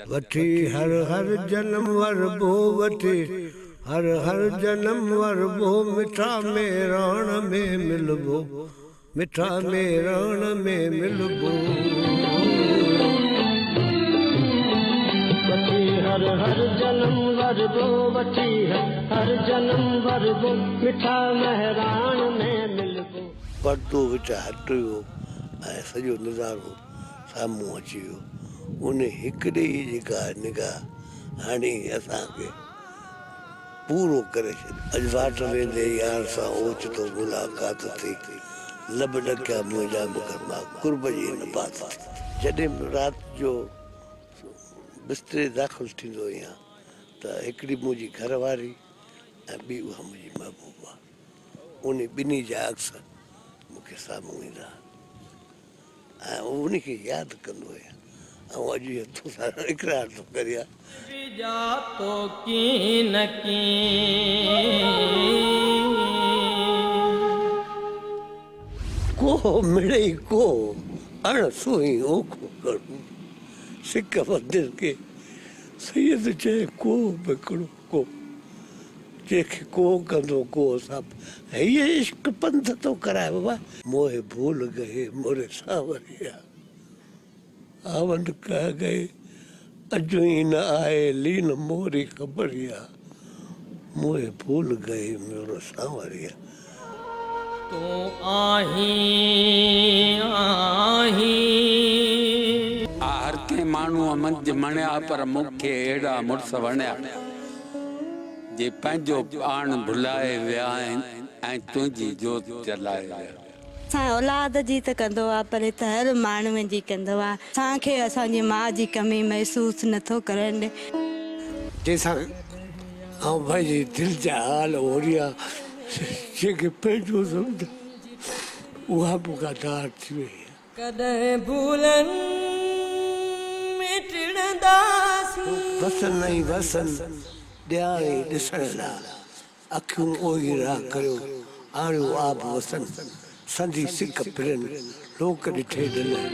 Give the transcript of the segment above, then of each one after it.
وٺي هر هر جنم وربو وٺي هر هر جنم وربو مٺا مهراڻ ۾ ملبو مٺا مهراڻ ۾ ملبو. وٺي هر هر جنم وربو وٺي هر جنم وربو مٺا مهراڻ ۾ ملبو. پردو وچ هٽيو ۽ سڄو نظارو سامهون اچي ويو. ان هڪڙي ئي جيڪا نگاهه هڻي اسان کي پورو ڪري ڇڏيو. اڄ واٽ ويندي يار سان اوچتو ملاقات ٿي. لب ڏڪيا منهنجا مگر مان قرب جي نه بات ٿي. جڏهن به رات جو بستري داخل ٿيندو آهيان ته هڪڙي منهنجي گهر واري ۽ ٻي اها منهنجي محبوبه. انهي ٻنهي جا عڪس مون کي سامهون ايندا آهن. ۽ ان کي ياد ڪندو آهيان. آئون اڄ اهو تو سان اقرار ٿو ڪريان. ڄاتو ڪين ڪين. ڪوهه مڙئي ڪوهه، اڻ سونهين اوکو ڪرون. سڪ وندر کي سيد چئي ڪوهه به هڪڙو ڪوهه. جنهن کي ڪوهه ڪندو ڪوهه سان هيء عشق پنڌ ٿو ڪرائي بابا. موهه ڀول گئي موري سانوريا آوند ڪهه گئي اجهو ئي نه آئي لين موري خبريا موهه ڀول گئي مورو سانوريا. تون آهين آهين. آ هر ڪنهن ماڻهوء منجهه مڻيا پر مون کي اهڙا مڙس وڻيا جي پنهنجو پاڻ ڀلائي ويا آهن ۽ تنهنجي جوت جلائي ويا. اسان اولاد جي ته ڪندو آ پر هت هر ماڻهوء جي ڪندو آ. اسان کي اسان جي ماء جي ڪمي محسوس نه ٿو ڪرڻ ڏي. جنهن سان آئون پنهنجي دل جا حال اوريان، جنهن کي پنهنجو سمجهان، اها مون کان ڌار ٿي وئي آهي. ڪڏهن ڀولن ۾ ٽڙنداسين. وسن ۽ وسن ڏياڻي ڏسڻ لاء، اکيون اوهيرا ڪريو آڻيو آب وسن، سندي سڪ پرين لوڪ ڏٺي ڏنل.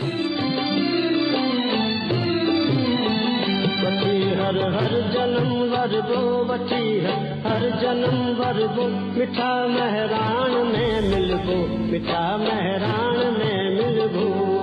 وٺي هر هر جنم وربو وٺي هر جنم وربو مٺا مهراڻ ۾ ملبو مٺا مهراڻ ۾ ملبو.